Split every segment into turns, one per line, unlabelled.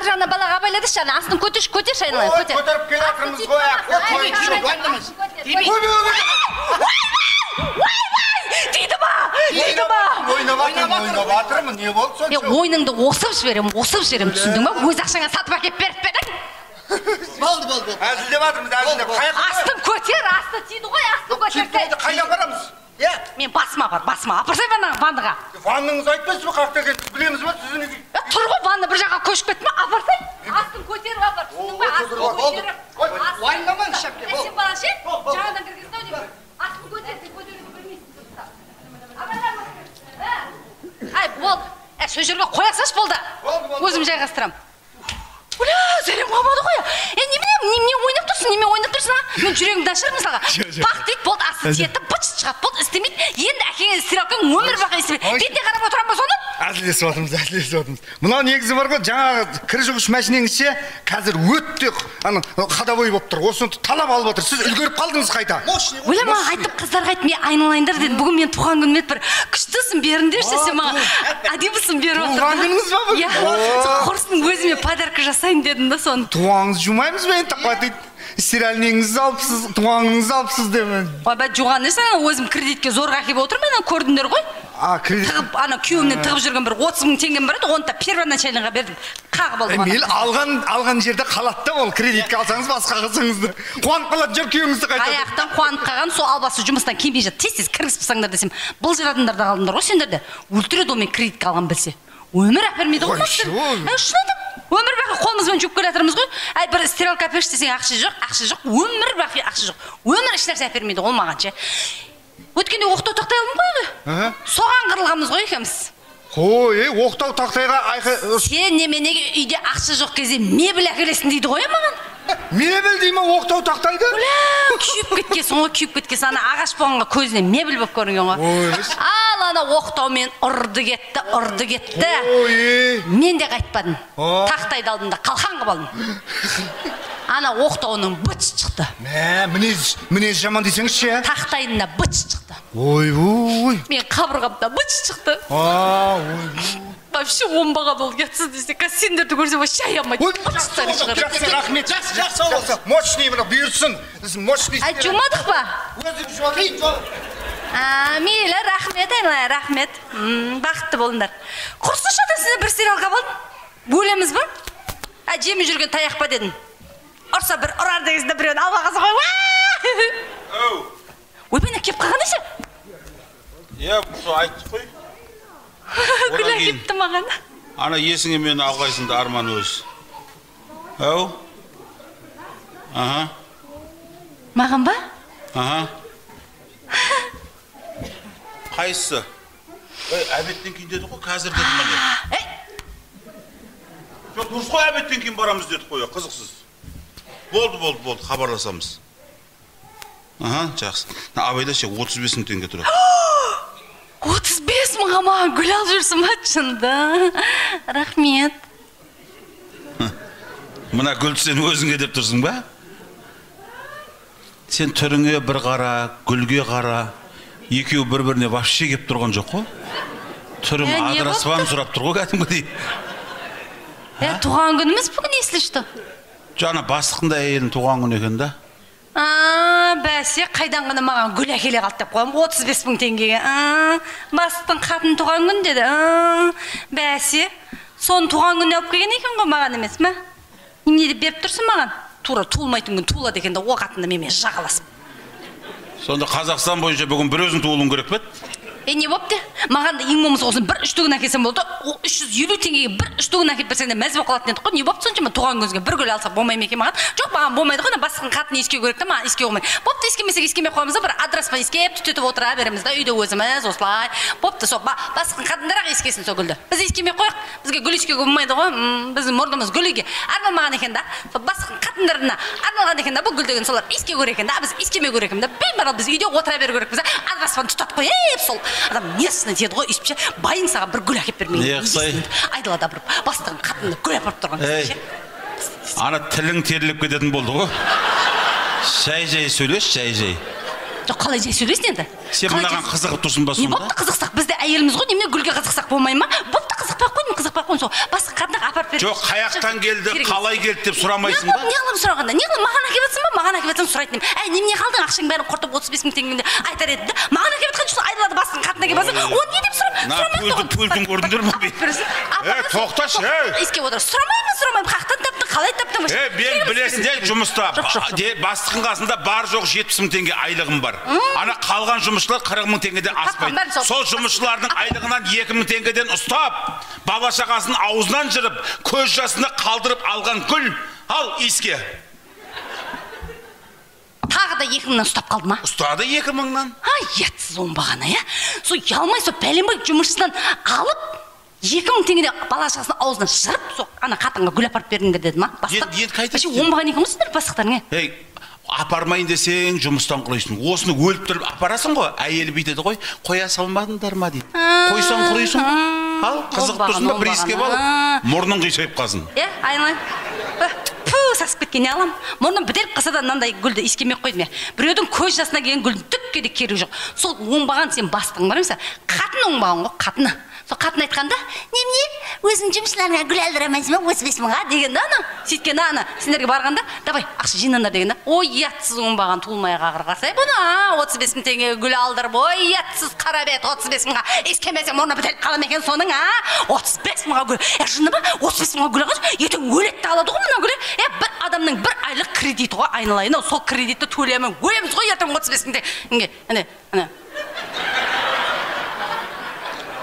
Ар жағынан балаға абайладышы, ана астын көтерші, көтерші айналайын, көтер.
Көтеріп келе жатырмыз ғой.
Ойбай! Тиді ма? Тиді ма?
Ойнап жатырмын, не болды сонша?
Ойныңды осып жіберем, осып жіберем, түсіндің ба? Өз ақшаңа сатып әкеп беріп пе едің?
Болды, болды.
Әзілдеп жатырмыз, әзілдеп.
Астын көтер, асты тиді ғой, астын көтерсе.
Қайда барамыз?
Мен басыма апар, басыма. Апарсай ванныға.
Ванныңызды айтпайсыз ба, қақта екенін білеміз ба, сіздің үйге?
Тұр ғой, ванна бір жаққа көшіп кетті ме, апарсай. Астын көтеріп апар, түсіндің ба? Астын көтеріп.
Уайымдамаңыз, шәпке.
Сен бала ше, жаңадан кіргізді ау деймін. Астын көтер, сен көтеруді білмейсің. Ай, болды. Сол жерге қоя салшы, болды. Өзім жайғастырам. Уля, зәрем қалмады ғой. Немене ойнап тұрсың, немене ойнап тұрсың, а? Мен жүрегімді ашырым мысалға. Пақ дейді, болды, асты тиеді, быт шығады, болды, істемейді. Енді әкеңе стиралкаң өмір бақи істемейді. Бетіне қарап отырам ба соның?
Әзілдесіп жатырмыз, әзілдесіп жатырмыз. Мынау негізі бар ғой, жаңағы кір жуғыш машинеңіз ше, қазір өте ходовой болып тұр. Осыны талап алып отыр. Сіз үлгеріп қалдыңыз қайта.
Өлә, маған айтып, қыздарға айтып, мен айналайындар дедім. Бүгін мен туған күнім еді, бір күштісін беріңдерші, сен маған әдемісін беріп отыр.
Туған күніңіз ба бүгін?
Иә, сол құрсын өзіме подарка жасайын дедім да соны.
Туғаныңызды жумаймыз ба енді таппай дейді. Стиральнеңізді алыпсыз, туғаныңызды алыпсыз деп.
Ойбай, жуған несі, өзім кредитке зорға әкеліп отырмын, ана көрдіңдер ғой.
Кредит.
Тығып, ана күйеуімнен тығып жүрген бір 30 мың теңгем бар еді, оны да первоначальныйға бердім. Қағып алдым ана.
Мейлі, алған жерде қалады да ол, кредитке алсаңыз, басқа қылсаңыз да. Қуанып қалады жер күйеуіңізді қайтады.
Аяқтан қуанып қалған, сол албасы жұмыстан келмей жатты. Тез-тез кіргізіп тастаңдар десем, былжырадыңдар да қалдыңдар ғой сендер де. Өлтіреді ол мен кредитке алған білсе. Өмір әпермейді ғой мастер. Шын айтамын. Өмір бақи қолымызбен жуып келе жатырмыз ғой. Әй, бір стиралка әперші десең ақша жоқ, ақша жоқ, өмір бақи ақша жоқ. Өмір ешнәрсе әпермейді ол маған ше. Өткенде оқтау тақтай алдым ғой үйге. Соған қырылғанбыз ғой екеуміз.
Қой, оқтау тақтайға айқай...
Сен неменеге үйде ақша жоқ кезде мебель әкелесің дейді ғой маған.
Мебель дей ме оқтау тақтайды?
Уля, күйіп кеткесің ғой, күйіп кеткесің. Ана ағаш болғанға көзіне мебель болып көрінген ғой. Ал ана оқтаумен ұрды кетті, ұрды кетті. Мен де қайтпадым. Тақтайды алдым да қалқан қылып алдым. Ана оқтауының быт шықты.
Мә, мінез жаман десеңізші, ә?
Тақтайдың да быт шықты.
Ойбой.
Мен қабырғамда быт шықты.
Ойбой.
Вообще оңбаған ол ұятсыз десе, қазір сендерді көрсем вообще аямайды.
Ой, жақсы, рахмет.
Жақсы, жақсы болсын.
Мощный мына бұйырсын. Мощный.
Ай, жумадық па?
Өзің жуадың.
Мейлі, рахмет, айналайын, рахмет. Бақытты болыңдар. Құрсыншы ата, сіздер бір стиралка болдым. Бөлеміз ба? Жемей жүрген таяқ па дедім. Ұрса бір ұрар дегенде біреуін алла қалса ғой. Ойбай, келіп қалған десе?
Иә, сол айттық қой.
Гүл әкепті маған.
Ана есіңе мені алғайсың да Арман өзі. Ау? Аха.
Маған ба?
Аха. Қайсысы? Ой, әбеттен кейін деді ғой, қазір дедім міне. Жоқ, дұрыс қой, әбеттен кейін барамыз дедік қой, қызықсыз. Болды, болды, болды, хабарласамыз. Аха, жақсы. Абайда ше 35 мың теңге тұрады.
35 мыңға маған гүл алып жүрсің ба, шынды? Рахмет.
Мына гүлді сен өзіңе деп тұрсың ба? Сен түріңе бір қара, гүлге қара, екеуі бір-біріне вообще кеп тұрған жоқ қой. Түрің адыраспан сұрап тұр ғой кәдімгідей.
Туған күніміз бүгін, если что.
Жаңа бастықтың да әйелінің туған күні екен да.
Бәсе, қайдан ғана маған гүл әкеле қалды деп қоямын, 35 мың теңгеге. Бастықтың қатын туған күн деді. Бәсе, соның туған күніне алып келген екен ғой, маған емес ма? Немене деп беріп тұрсың маған? Тура туылмайтын күн туылады екен да, о қатынды менімен жағаласып.
Сонда Қазақстан бойынша бүгін бір өзің туылуың керек пе?
Не бопты? Маған да ең болмаса осыны бір үштігін әкелсем болды. 350 теңгеге бір үштігін әкеліп берсең де мәз болып қалатын едік қой. Не бопты соншама туған күніңізге бір гүл алсақ болмай ма екен маған? Жоқ, маған болмайды ғой, бастықтың қатыны иіскеу керек та, маған иіскеу болмайды. Бопты, иіскемесек иіскемей қоямыз да, бір адыраспан иіскеп түтетіп отыра береміз да, үйде өзіміз осылай. Бопты, сол бастықтың қатындары ақ иіскесін сол гүлді. Біз иіскемей қояйық, бізге гүл иіскеуге болмайды ғой. Біздің мұрнымыз гүлге арналмаған екен да. Сол бастықтың қатындарына арналған екен да, бұл гүл деген солар иіскеу керек екен да, біз иіскемеу керек екен да. Беймарал біз үйде отыра беру керекпіз да, адыраспан тұтатып қойып сол адам несіне тиеді ғой, өйстіп ше, байың саған бір гүл әкеліп бермеген.
Не қысай?
Айдалада бір бастығың қатынына гүл апарып тұрған кезде ше.
Ана тілің теріліп кететін болды ғой. Жай-жай сөйлес, жай-жай.
Жоқ, қалай жай сөйлесін енді?
Сен мынаған қызығып тұрсың ба сонда?
Не бопты қызықсақ, біз де әйеліміз ғой, немене гүлге қызықсақ болмай ма? Бопты Қызықпай қойдым, қызықпай қойдым. Сол басқа қатынға апарып бердім.
Жоқ, қаяқтан келді, қалай келді деп сұрамайсың ба?
Не қыламын сұрағанда? Не қыламын? Маған әкеліп жатсың ба? Маған әкеліп жатсаң сұрайтын едім. Әй, немене қалдың? Ақшаң бәрін құртып 35 мың теңгеңді айтар едім да. Маған әкеліп жатқан жоқсың, айдалада басқаның қатынына келіп жатсың. Оны не деп сұраймын?
Сұрамай пультін көрдіңдер ме? Е, тоқташы, ей!
Иіскеп отыр. Сұрамаймын, сұрамаймын. Қаяқтан таптың, қалай таптың?
Е, мен білесің де жұмыста. Бастықтың қасында бар жоқ 70 мың теңге айлығым бар. Ана қалған жұмысшылар 40 мың теңгеден аспайды. Сол жұмысшылардың айлығынан 2 мың теңгеден ұстап, бала шағасын аузынан жырып, көз жасына қалдырып алған гүл, ал иіске.
Тағы да 2 мыңнан ұстап қалды ма?
Ұстады 2 мыңнан.
Ай, ұятсыз оңбаған, ә? Сол ұялмай, сол бәленбай жұмысшысынан алып, 2 мың теңгеден бала шағасын аузынан жырып, сол ана қатынға гүл апарып бердіңдер деді ма? Бастық.
Енді қайта
вообще оңбаған екен ғой сендер бастықтарың, ә?
Ей, апармайын десең, жұмыстан құлайсың. Осыны өліп тұрып апарасың ғой, әйелі бүйтеді ғой, қоя салмадыңдар ма дейді. Қойсаң құлайсың ғой. Ал, қызығып тұрсың ба, бір иіскеп алып, мұрның қисайып қалсын.
Е, айналайын. Пу, сасып кеткен не алам. Мұрным бітеліп қалса да мынандай гүлді иіскемей қойдым. Біреудің көз жасына келген гүлдің түкке де керегі жоқ. Сол оңбаған сен бастың бар емес пе? Қатын оңбаған ғой, қатыны. Сол қатын айтқанда, немене, өзің жұмысшыларыңа гүл алдыра алмайсың ба, 35 мыңға деген да ана. Сөйткен ана, сендерге барғанда, давай, ақша жинаңдар деген да. Ой, ұятсыз оңбаған туылмай қағырғасай бұны, 35 мың теңгеге гүл алдырып, ой, ұятсыз қара бет, 35 мыңға иіскемесең мұрны бітеліп қала ма екен соның, а? 35 мыңға гүл. Е, жыны ба? 35 мыңға гүл алғаш, ертең өледі де алады ғой мына гүлі. Е, бір адамның бір айлық кредиті ғой, айналайын, сол кредитті төлемей өлеміз ғой ертең 35 мың теңге. Әне, әне.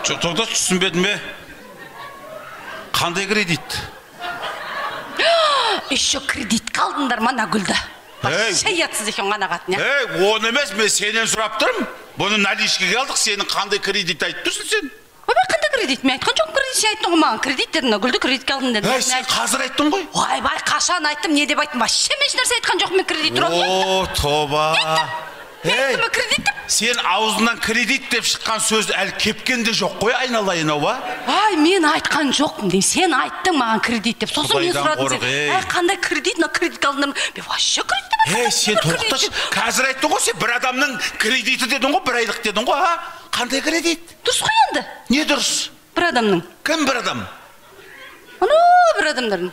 Жоқ, тоқташы, түсінбедім бе? Қандай кредит?
Еще кредит қалдыңдар ма мына гүлді? Вообще ұятсыз екен ғана қатын, иә?
Ей, оны емес, мен сенен сұрап тұрмын. Бұны наличкеге алдық, сенің қандай кредит айтып тұрсың сен?
Ойбай, қандай кредит? Мен айтқан жоқпын кредит, сен айттың ғой маған. Кредит дедің, мына гүлді кредитке алдым дедің.
Ей, сен қазір айттың ғой.
Ойбай, қашан айттым, не деп айттым? Вообще мен ешнәрсе айтқан жоқпын, мен кредит туралы.
О, тоба.
Мен айттым ба кредит деп?
Сен аузынан кредит деп шыққан сөз әлі кепкен де жоқ қой, айналайын ау, а?
Ай, мен айтқан жоқпын деймін. Сен айттың маған кредит деп. Сосын мен сұрадым сен. Ай, қандай кредит? Мына кредит алдым. Мен вообще кредит деп айтқан.
Ей, сен тоқташы. Қазір айттың ғой, сен бір адамның кредиті дедің ғой, бір айлық дедің ғой, а? Қандай кредит?
Дұрыс қой енді.
Не дұрыс?
Бір адамның.
Кім бір адам?
Анау бір адамдардың.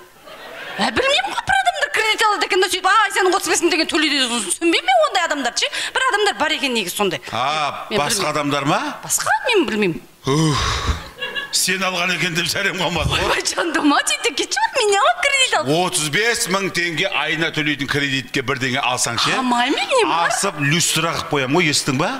Ә, білмеймін ғой, бір адамдар кредит алады екен да, сөйтіп, ай, сенің 35 мың теңге төлейді десең, түсінбеймін мен ондай адамдарды ше. Бір адамдар бар екен негізі сондай.
А, басқа адамдар ма?
Басқа мен білмеймін.
Сен алған екен деп сәрем қалмады ғой.
Ой, жандым, сөйтіп кетші бар, мен не алып кредит алдым?
35 мың теңге айына төлейтін кредитке бірдеңе алсаң ше?
Алмаймын мен, не бар?
Асып люстра қылып қоямын ғой, естің ба?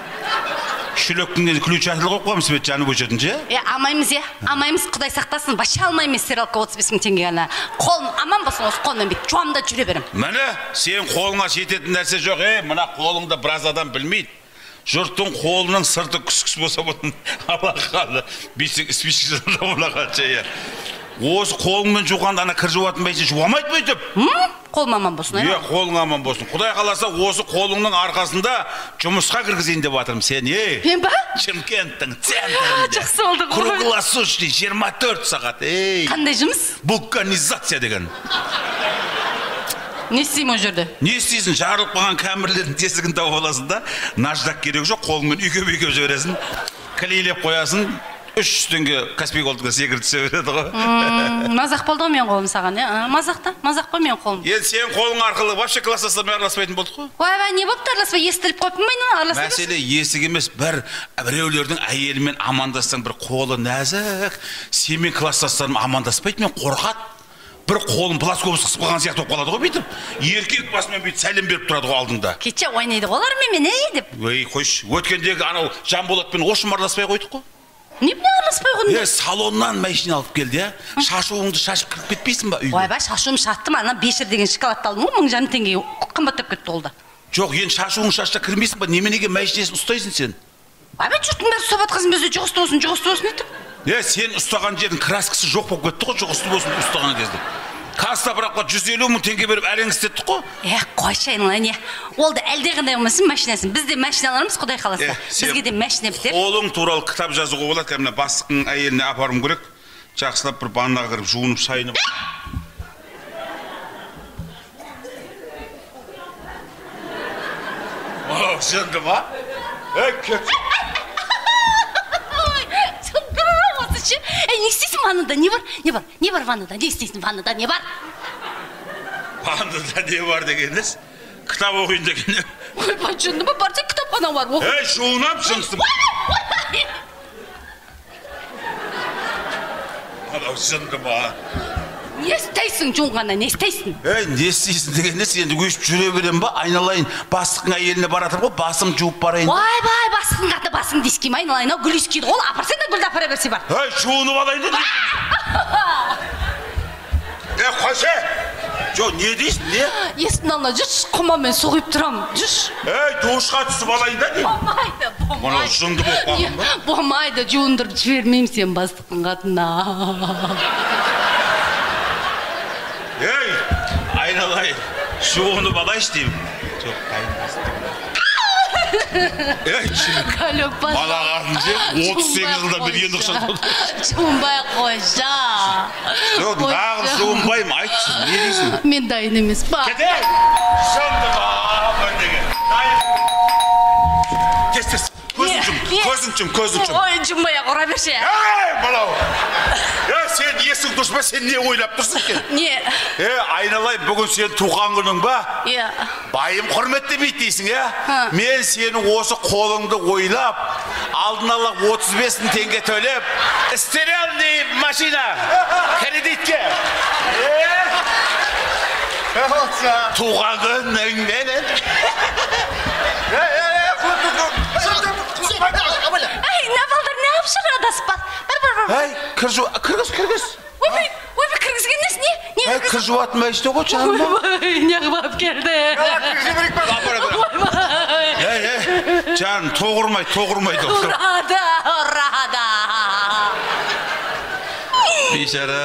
Шүлектің ключ ашылып қойып қоямын, свет жанып өшетін ше?
Е, алмаймыз, е, алмаймыз, Құдай сақтасын, вообще алмаймын стиралка 35 мың теңге ғана. Қолым аман болсын, осы қолыммен бүйтіп жуамын да жүре беремін.
Міне, сен қолыңа жететін нәрсе жоқ, е, мына қолыңды біраз адам білмейді. Жұрттың қолының сырты күс-күс болса бұның алақаны, бүйтсең спичка жабылағанша, е. Осы қолыңмен жуғанда ана кір жуатын бәйсе жуамайды бүйтіп.
Қолым аман болсын,
е? Қолың аман болсын. Құдай қаласа, осы қолыңның арқасында жұмысқа кіргізейін деп жатырмын сен, ей.
Мен ба?
Шымкенттің центрінде.
Жақсы болды ғой.
Круглосуточный 24 сағат, ей.
Қандай жұмыс?
Вулканизация деген.
Не істеймін ол жерде?
Не істейсің? Жарылып қалған кәмірлердің тесігін тауып аласың да, наждак керек жоқ, қолыңмен үйкеп-үйкеп жібересің, клейлеп қоясың. 300 теңге Каспий Голдқа секіріп түсе береді ғой.
Мазақ болды ғой менің қолым саған, е? Мазақ та, мазақ қой менің қолым.
Енді сенің қолың арқылы вообще класстастармен араласпайтын болдық қой.
Ойбай, не болыпты араласпай? Естіліп қойыппын ба мен араласпай?
Мәселе есік емес, бір біреулердің әйелімен амандассаң, бір қолы нәзік. Сенімен класстастарым амандаспайды, мен қорқады. Бір қолын плоскогубцы қысып қалған сияқты болып қалады ғой бүйтіп. Еркек басымен бүйтіп сәлем беріп тұрады ғой алдыңда.
Кеше ойнайды ғой олар менімен, ей деп.
Ей, қойшы. Өткендегі анау Жанболатпен ошым араласпай қойдық қой.
Не біле араласпай қойдың?
Е, салоннан машина алып келді, е? Шашуыңды шашып кіріп кетпейсің ба үйге?
Ойбай, шашуым шаттым, ана Бешір деген шоколадты алдым ғой, 1500 теңгеге қымбаттап кетті ол да.
Жоқ, енді шашуың шашта кірмейсің ба? Неменеге машинасын ұстайсың сен?
Ойбай, жұрттың бәрі ұстап жатқасын, бізде жұғысты болсын, жұғысты болсын етіп.
Е, сен ұстаған жердің краскасы жоқ болып кетті ғой, жұғысты болсын ұстаған кезде. Каста-прапқа 150 мың теңге беріп әрең істеттік қой.
Е, қойшы айналайын, е. Ол да әлдеқандай болмасын машинасын. Біз де машина алармыз, Құдай қаласа. Бізге де машина бітер.
Қолың туралы кітап жазуға болады, кәдімгі бастықтың әйеліне апаруым керек. Жақсылап бір ваннаға кіріп жуынып шайынып. О, жынды ма? Ей, кет.
Ше, Ей, не істейсің ваннада? Не бар? Не бар? Не бар ваннада? Не істейсің ваннада? Не бар?
Ваннада не бар дегеніңіз? Кітап оқиын деген.
Ойбай, жынды ма? Барсаң кітапхана бар.
Ей, жуынам, жынсың. Анау жынды ма?
Не істейсің жуынғанда, не істейсің?
Ей, не істейсің дегеніңіз, енді өшіп жүре берем ба? Айналайын, бастықтың әйеліне баратыр ғой, басым жуып барайын.
Ойбай, бастықтың қаты басыңды иіскеймін, айналайын, ау, гүл иіскейді ғой, апарсаң да гүлді апара берсе бар.
Ей, жуынып алайын дедім. Ей, қойшы! Жоқ, не дейсің, не?
Есіктің алдына жүрші, құмамен су құйып тұрамын, жүрші.
Ей, душқа түсіп алайын да деймін.
Болмайды, болмайды.
Мынау жынды болып қалған ба?
Болмайды, жуындырып жібермеймін сен бастықтың қатына.
Ей, айналайын, жуынып алайыншы деймін. Жоқ, дайын. Ей, бала қатын жеп, 38 жылдан бері енді құшақтады.
Жуынбай қойшы.
Жоқ, нағыз жуынбаймын, айтшы, не дейсің?
Мен дайын емес, ба.
Кете! Жынды ба, бірдеңе. Дайын. Тез, тез, көзін жұм, көзін жұм, көзін жұм.
Ой, жұмбай-ақ ұра берші.
Ей, балау! Ей, сен есің дұрыс па, сен не ойлап тұрсың екен?
Не?
Ей, айналайын, бүгін сен туған күнің ба?
Иә.
Байым құрметтемейді дейсің, иә? Мен сені осы қолыңды ойлап, алдын ала 35 мың теңге төлеп, стерильный машина кредитке. Туған күніңменен.
Ей, мына балдар не алып шығыр адасып бар? Бар, бар, бар.
Ей, кіргіз, кіргіз.
Ойбай, ойбай, кіргізген несі, не?
Ей, кір жуатын мәшіне ғой, жаным.
Ойбай, не қылып келді? Ойбай.
Ей, ей, жаным, тоғырмайды, тоғырмайды.
Ұрады, ұрады.
Бейшара.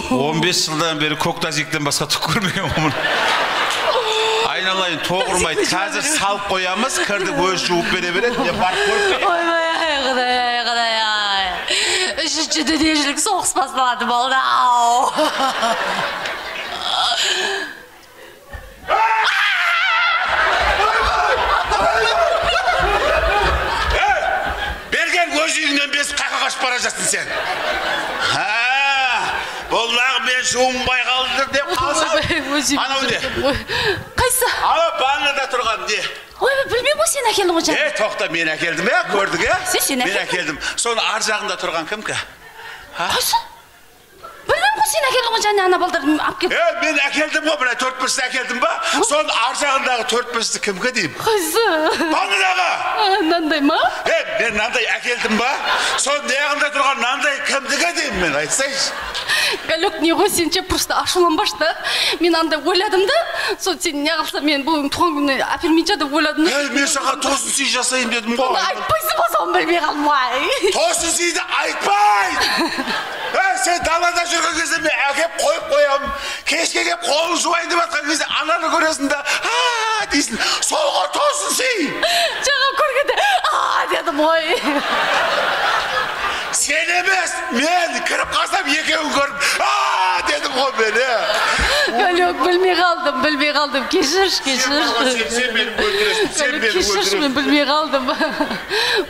15 жылдан бері көк тазиктен басқа түк көрмеген ғой. Айналайын, тоғырмайды. Қазір салып қоямыз, кірді өзі жуып бере береді. Не барып көріп келемін.
Ойбай, ай, құдай, ай, құдай, ай. Үшінші дүниежүзілік соғыс басталады болды, ау.
Берген өз үйіңнен безіп қайқа қашып бара жатсың сен. Бұл нағы мен жуынбай қалдым деп қалсам. Анау не?
Қайсы?
Анау ваннада тұрған не?
Ойбай, білмеймін ғой, сен әкелдің ғой жаңа.
Е, тоқта, мен әкелдім, е, көрдің, е?
Сен
мен әкелдім. Соның ар жағында тұрған кім кі?
Қайсы? Білмеймін ғой, сен әкелдің ғой жаңа, ана балдарды алып келіп.
Е, мен әкелдім ғой, мына төрт бұрышты әкелдім ба? Соның ар жағындағы төрт бұрышты кім кі деймін?
Қайсы?
Ваннадағы.
Мынандай ма?
Е, мен мынандай әкелдім ба? Соның жағында тұрған мынандай кімдікі деймін мен, айтсайшы.
Галек, не ғой, сен ше, просто ашуланбашы да. Мен андай ойладым да, сол сен не қылса, мен бүгін туған күніне әпермейінші деп ойладым да.
Ей, мен саған тосын сый жасайын дедім ғой.
Оны айтпайсың ба, соны білмей қалдым ғой.
Тосын сыйды айтпай! Ей, сен далада жүрген кезде мен әкеп қойып қоямын. Кешке келіп қолын жуайын деп жатқан кезде ананы көресің да, а дейсің. Сол ғой тосын сый!
Жаңа көргенде, а дедім ғой.
Сен емес, мен кіріп қалсам екеуін көріп, а дедім ғой мен, е.
Галек, білмей қалдым, білмей қалдым. Кешірші, кешірші.
Сен мені өлтіресің, сен мені
Кешірші,
өлтіресің.
мен білмей қалдым.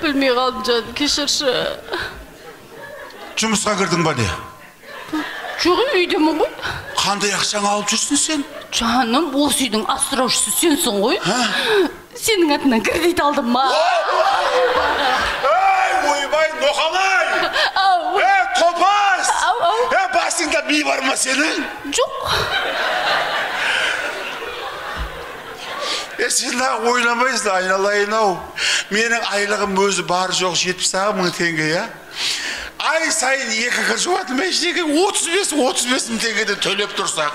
Білмей қалдым, жаным, кешірші.
Жұмысқа кірдің ба не?
Жоқ, үйдемін ғой.
Қандай ақшаңы алып жүрсің сен?
Жаным, осы үйдің асыраушысы сенсің ғой. Сенің атынан кредит алдым ма?
Ей, ойбай, ноқалай!
Ау.
Ей, топас!
Ау, ау.
Ей, басыңда ми бар ма сенің?
Жоқ.
Е, сен дағы ойламайсың, айналайын ау. Менің айлығым өзі бар жоқ 70 мың теңге, я? Ай сайын екі кір жуатын мәшинеге 35 мың теңгеден төлеп тұрсақ.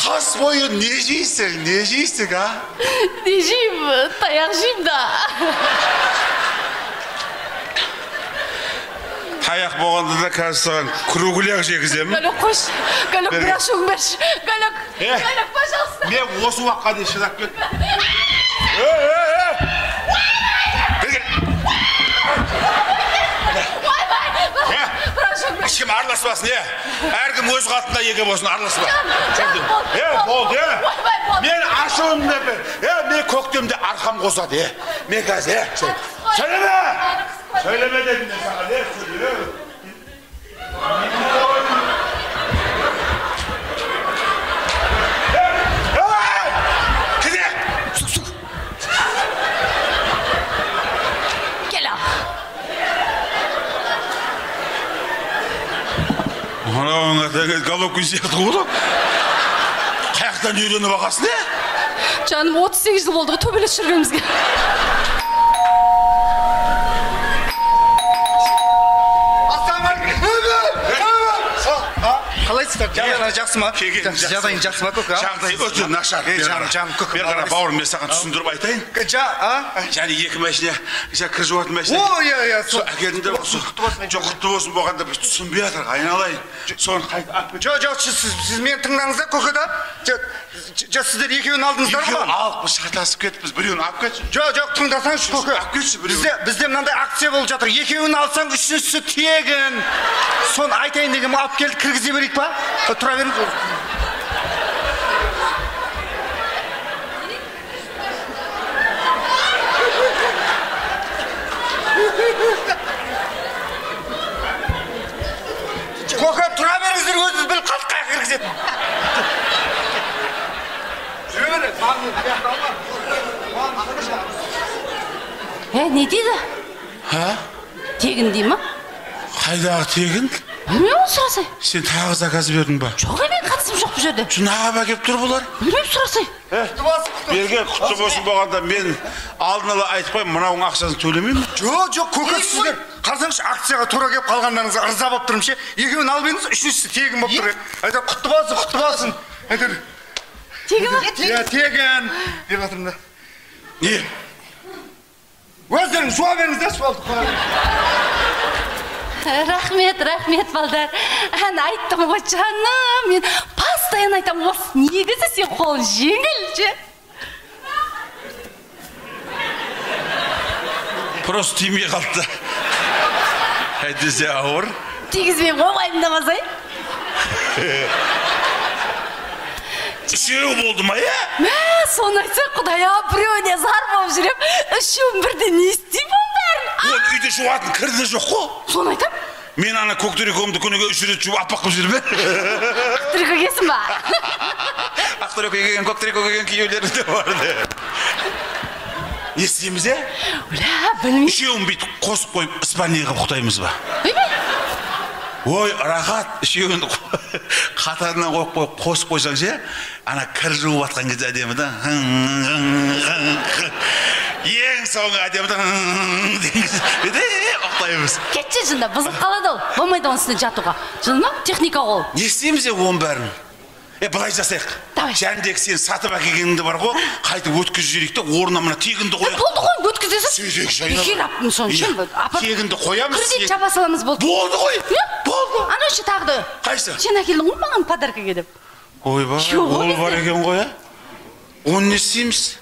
Қыс бойы не жейсің, не жейсің, а?
Не жеймін, таяқ жеймін да.
Таяқ болғанда да қазір саған кругляк жегіземін.
Галек, қойшы. Галек,
Берген.
бір ашуың берші. Галек,
Е.
Галек, пожалуйста.
Мен осы уақытқа дейін шыдап кеттім. Е, е, е! Берген.
Ойбай,
Е.
бір ашуың берші.
Ешкім араласпасын, е. Әркім өз қатынына еге болсын, араласпа.
Жан, болды,
Е, болды, е.
Ойбай, болды.
Мен ашуымды, е, мен көктемде арқам қосады, е. Мен қазір, е, сөйлеме! Сөйлеме дедім мен саған, е, сөйле. Кіде!
Кел ал.
Анауың Головкин сияқты ғой. Қаяқтан үйреніп алғасын, е?
Жаным, 38 жыл болды ғой төбелесіп жүргенімізге.
Қалайсыздар? Жағдайыңыз жақсы ма? Жағдайың жақсы ма, көке?
Жағдай өте нашар.
Жаным, көке.
Бері қара, бауырым, мен саған түсіндіріп айтайын. Және екі машина, кір жуатын машина.
О, иә, иә.
Сол әкелдім де, жоқ, құтты болсын болғанда біз түсінбей жатырық, айналайын. Соны қайтып алып кет.
Жоқ, жоқ, сіз мені тыңдаңыздар, көке да. Жоқ, сіздер екеуін алдыңыздар ғой.
Екеуін алып, біз шатасып кетіппіз, біреуін алып кетші.
Жоқ, жоқ, тыңдасаңызшы, көке.
Алып кетші біреуін.
Бізде мынандай акция болып жатыр. Екеуін алсаң, үшіншісі тегін. Соны айтайын дегенім, алып келді, кіргізе берейік па? Тұра беріңіз. Көке, тұра беріңіздер, өзіңіз біліп қалдық қаяққа кіргізетін. Жүре беріңіз.
Не дейді? Тегін дей ма?
Қайдағы тегін?
Білмеймін, сұрасай.
Сен тағы заказ бердің ба?
Жоқ, мен қатысым жоқ бұл жерде.
Неғып әкеліп тұр бұлар?
Білмеймін, сұрасай.
Берген құтты болсын болғанда мен алдын ала айтып қоямын, мынауың ақшасын төлемеймін.
Жоқ, жоқ, көке, сіздер қарасаңызшы, акцияға тура келіп қалғандарыңызға ырза болып тұрмын ше. Екеуін алып едіңіз, үшіншісі тегін болып тұр. Айтар, құтты болсын, құтты болсын. Айтар.
Тегін ба?
Иә, тегін. Деп жатырмын да.
Не?
Өздеріңіз жуа беріңіздерші, болды.
Рахмет, рахмет, балдар. Ән айттым ғой, жаным, мен постоянно айтамын, осы негізі сен қолың жеңіл, ше.
Просто тимей қалды да. Әйтпесе ауыр.
Тигізбей ғой, уайымдамасай.
Үшеу болды ма, е?
Мә, соны айтса, құдай-ау, біреуіне зар болып жүрем, үшеуін бірден не істеймін оның бәрін?
Ол үйде жуатын кір де жоқ қой.
Соны айтам.
Мен ана көк трикомды күніге 3 рет жуып аппақ қылып жүрмін.
Ақ трико киесің ба?
Ақ трико киген, көк трико киген күйеулерім де бар. Не істейміз, е?
Өлә, білмеймін.
Үшеуін бүйтіп қосып қойып, спальныйға ұйықтаймыз ба?
Ойбай.
Ой, рахат, үшеуін қатарынан қойып қойып қосып қойсаң ше, ана кір жуып жатқан кезде әдемі да. Ең соңы әдемі да. Ұйықтаймыз.
Кетші жында, бұзылып қалады ол. Болмайды оның үстіне жатуға. Жын ма? Техника ғой.
Не істейміз оның бәрін? Былай жасайық.
Давай.
Жәндегі сен сатып әкелгеніңді бар ғой, қайтып өткізіп жіберейік те, орнына мына тегінді қояйық.
Болды ғой, өткізесіз.
Сөйтейік, жайлап.
Бекер аптым соны, ше, апарып.
Тегінді қоямыз.
Кредит жаба саламыз, болды.
Болды ғой. Болды.
Анау ше тағы да.
Қайсы?
Сен әкелдің ғой маған подаркаға деп.
Ойбай, ол бар екен ғой, Оны не істейміз?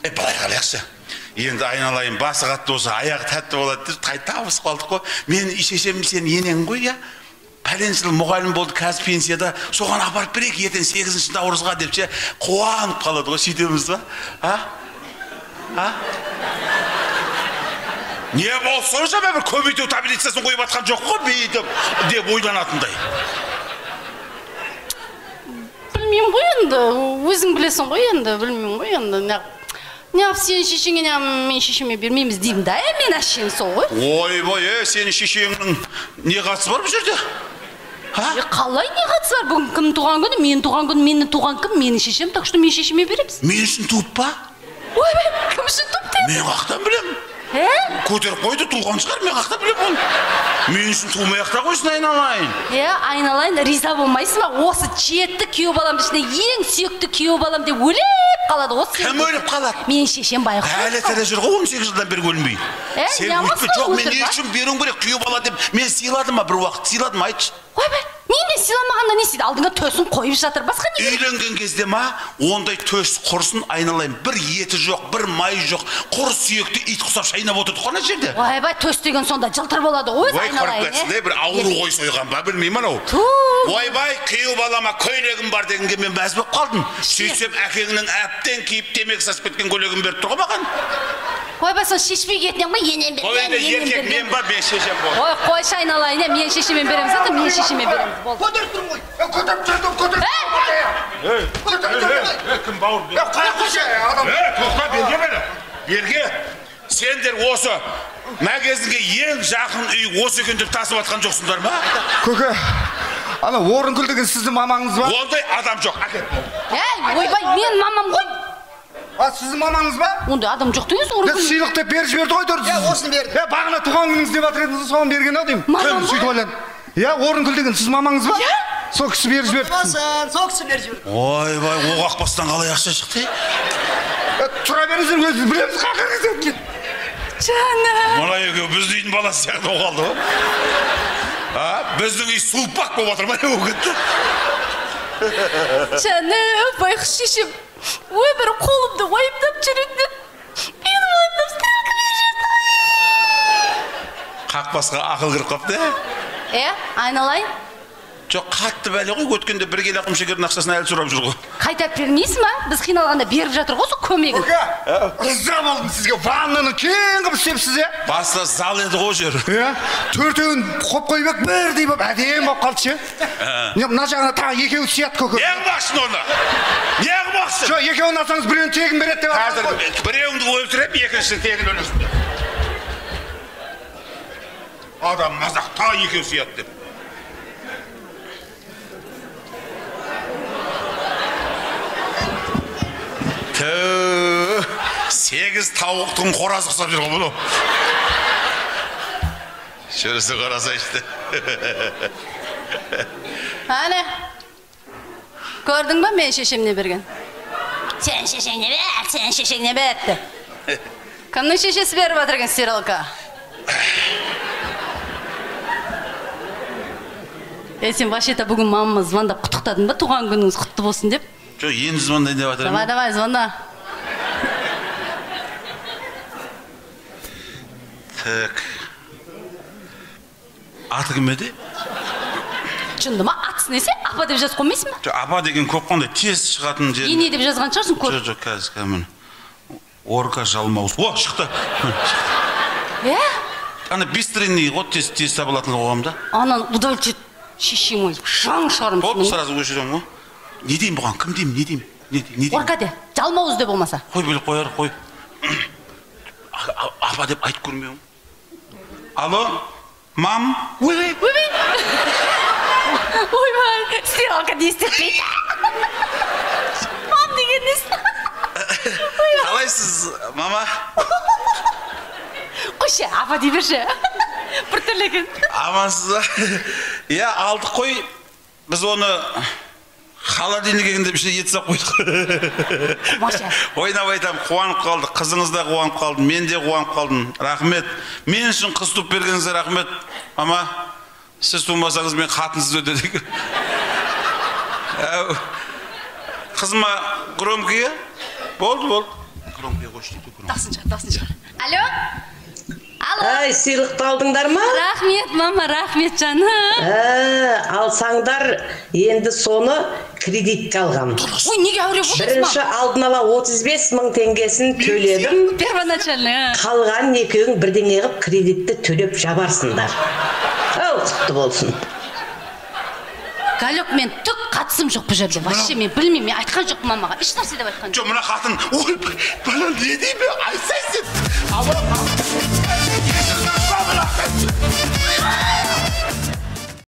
Былай қарайықшы. Енді айналайын, басы қатты болса, аяғы тәтті болады деп қайта табысып қалдық қой. Мен шешем сенің енең ғой, я? Пәлен жыл мұғалім болды, қазір пенсияда, соған апарып берейік, ертең 8 наурызға деп ше, қуанып қалады ғой, сөйтеміз ба? А? А? Не болса сонша бір көбейту таблицасын қойып жатқан жоқ қой, бүйтіп деп ойланатындай.
Білмеймін ғой енді, өзің білесің ғой енді, білмеймін ғой енді. Неғып сенің шешеңе, неғып мен шешеме бермейміз деймін да, мен әшейін сол ғой.
Ойбай, сенің шешеңнің не қатысы бар бұл жерде?
Қалай не қатысы бар? Бүгін кім туған күні, менің туған күнім, мені туған кім, менің шешем, так что мен шешеме береміз.
Мен үшін туып па?
Ойбай, кім үшін туып деді?
Мен қаяқтан білемін? Көтеріп қойды, туған шығар, мен қаяқтан білемін оны? Мен үшін тумай ақ та қойсын, айналайын.
Айналайын, риза болмайсың ба? Осы жетті күйеу балам ішінде ең сүйікті күйеу балам деп өліп қалады ғой.
Кім өліп қалады?
Менің шешем байғұс.
Әлі тірі жүр ғой, 18 жылдан бері өлмей. Сен өйтпе, жоқ, мен не үшін беруім керек күйеу бала деп мен сыйладым ба бір уақыт? Сыйладым, айтшы.
Ойбай, мен сыйламағанда не істейді? Алдыңа төсін қойып жатыр, басқа не керек?
Үйленген кезде ма, ондай төс құрсын айналайын, бір еті жоқ, бір майы жоқ, құр сүйекті ит құсап шайнап отырдық қой ана жерде.
Ойбай, төс деген сонда жылтыр болады ғой, өзі айналайын.
Ой, құрып кетсін, бір ауру қой сойған ба, білмеймін анау. Ойбай, күйеу балама көйлегім бар дегенге мен мәз болып қалдым. Сөйтсем әкеңнің әбден киіп темекі сасып кеткен көйлегін беріп тұр ғой маған.
Ойбай, соны шешпей кететін ғой, енем берген.
Ол енді еркек мен ба, мен шешем болды.
Ой, қойшы айналайын, мен шешемен береміз, ата, мен шешеме береміз. Болды.
Көтеріп тұрмын ғой.
Көтеріп тұрдым, көтеріп.
Ей, кім бауыр?
Қойшы, адам.
Тоқта, берге бері. Берге. Сендер осы магазинге ең жақын үй осы екен деп тасып атқан жоқсыңдар ма?
Көке, ана Орынкүл деген сіздің мамаңыз ба?
Ондай адам жоқ. Әкет.
Ей, ойбай, мен мамам ғой.
А, сіздің мамаңыз ба?
Ондай адам жоқ деңіз, Орынкүл.
Сыйлық деп беріп жіберді ғой, дұрыс.
Иә, осыны берді.
Е, бағана туған күніңіз деп жатыр едіңіз, соны берген ау деймін.
Мамам
Кім? Сөйтіп ойландым. Иә, Орынкүл деген сіз мамаңыз ба?
Иә.
Сол кісі беріп жіберді.
Болсын, сол кісі беріп жіберді.
Ойбай, оқ ақпастан қалай ақша шықты?
Тұра беріңіздер, өзіміз білеміз қақырыңыз.
Жаным.
Мына екеуі біздің үйдің баласы сияқты болып қалды ғой. А, біздің үй сулпак болып жатыр ма, не болып кетті?
Жаным, байғұс шешем өмірі қолымды уайымдап жүретін. Мені уайымдап стрелка беріп жіберді.
Қақпасқа ақыл кіріп қалыпты,
ә? Айналайын.
Жоқ, қатты бәле ғой, өткенде бір келі құмшекердің ақшасын әлі сұрап жүр ғой.
Қайтарып бермейсің ба? Біз қиналғанда беріп жатыр ғой сол көмегін.
Көке, ырза болдым сізге. Ваннаны кең қылып істепсіз, е?
Баста зал еді ғой жер.
Иә, төртеуін қоп қойып ек, бірдей болып, әдемі болып қалды ше. Мына жағына тағы екеуі сияды, көке.
Не қылмақшысың оны? Не қылмақшысың?
Жоқ, екеуін алсаңыз біреуін тегін береді деп
жатыр. Қазір біреуіңді өлтіріп, екіншісін тегін өлесің. Адам мазақ, тағы екеуі сияды деп. Төө, 8 тауықтың қорасы ұқсап жүр ғой бұны. Жүрісі қараса ішті.
Әне, көрдің ба мен шешем не берген? Сен шешең не бер, сен шешең не бер деп. Кімнің шешесі беріп жатыр екен стиралка? Сен вообще-то бүгін мамама звондап құттықтадың ба, туған күніңіз құтты болсын деп?
Жоқ, енді звондайын деп жатыр.
Давай, давай, звонда.
Так. Аты кім еді?
Жынды ма? Атысы несі? Апа деп жазып қоймайсың ба?
Жоқ, апа деген көп қандай тез шығатын жер.
Ене деп жазған шығарсың, көр.
Жоқ, жоқ, қазір міне. Орка жалмауыз. О, шықты.
Е?
Ана быстренный ғой, тез табылатын қоғамда.
Ананы удалить шешең ой, жаң шығармын.
Болды, сразу өшіремін ғой. Не деймін бұған, кім деймін, не деймін, не деймін?
Орка де, жалмауыз де болмаса.
Қой, біліп қояр, қой. Апа деп айтып көрмеуім. Алло, мам?
Ойбай, ойбай. Ойбай, стиралка не істетпейді. Мам деген несі?
Қалайсыз, мама?
Қойшы, апа дей берші. Біртүрлі екен.
Амансыз ба? Иә, алдық қой. Біз оны холодильник екен деп ішіне ет сап қойдық. Ойнап айтам, қуанып қалдық. Қызыңыз да қуанып қалды, мен де қуанып қалдым. Рахмет. Мен үшін қыз туып бергеніңізге рахмет. Мама, сіз тумасаңыз мен қатынсыз өтеді екен. Қызыма громкие? Болды, болды. Громкие қойшы дейді.
Дасын шығар, дасын шығар. Алло? Алло.
Ай, сыйлықты алдыңдар ма?
Рахмет, мама, рахмет жаным.
Алсаңдар, енді соны кредитке алғам.
Ой, неге әуре болдыңыз, мама?
Бірінші алдын ала 35 мың теңгесін төледім.
Первоначальный.
Қалған екеуің бірдеңе қылып кредитті төлеп жабарсыңдар. Ау, құтты болсын.
Галек, мен түк қатысым жоқ бұл жерде. Вообще мен білмеймін, мен айтқан жоқпын мамаға. Еш нәрсе деп айтқан жоқ.
Жоқ, мына қатын, ой, бала не деймін, айтсайшы. Алло.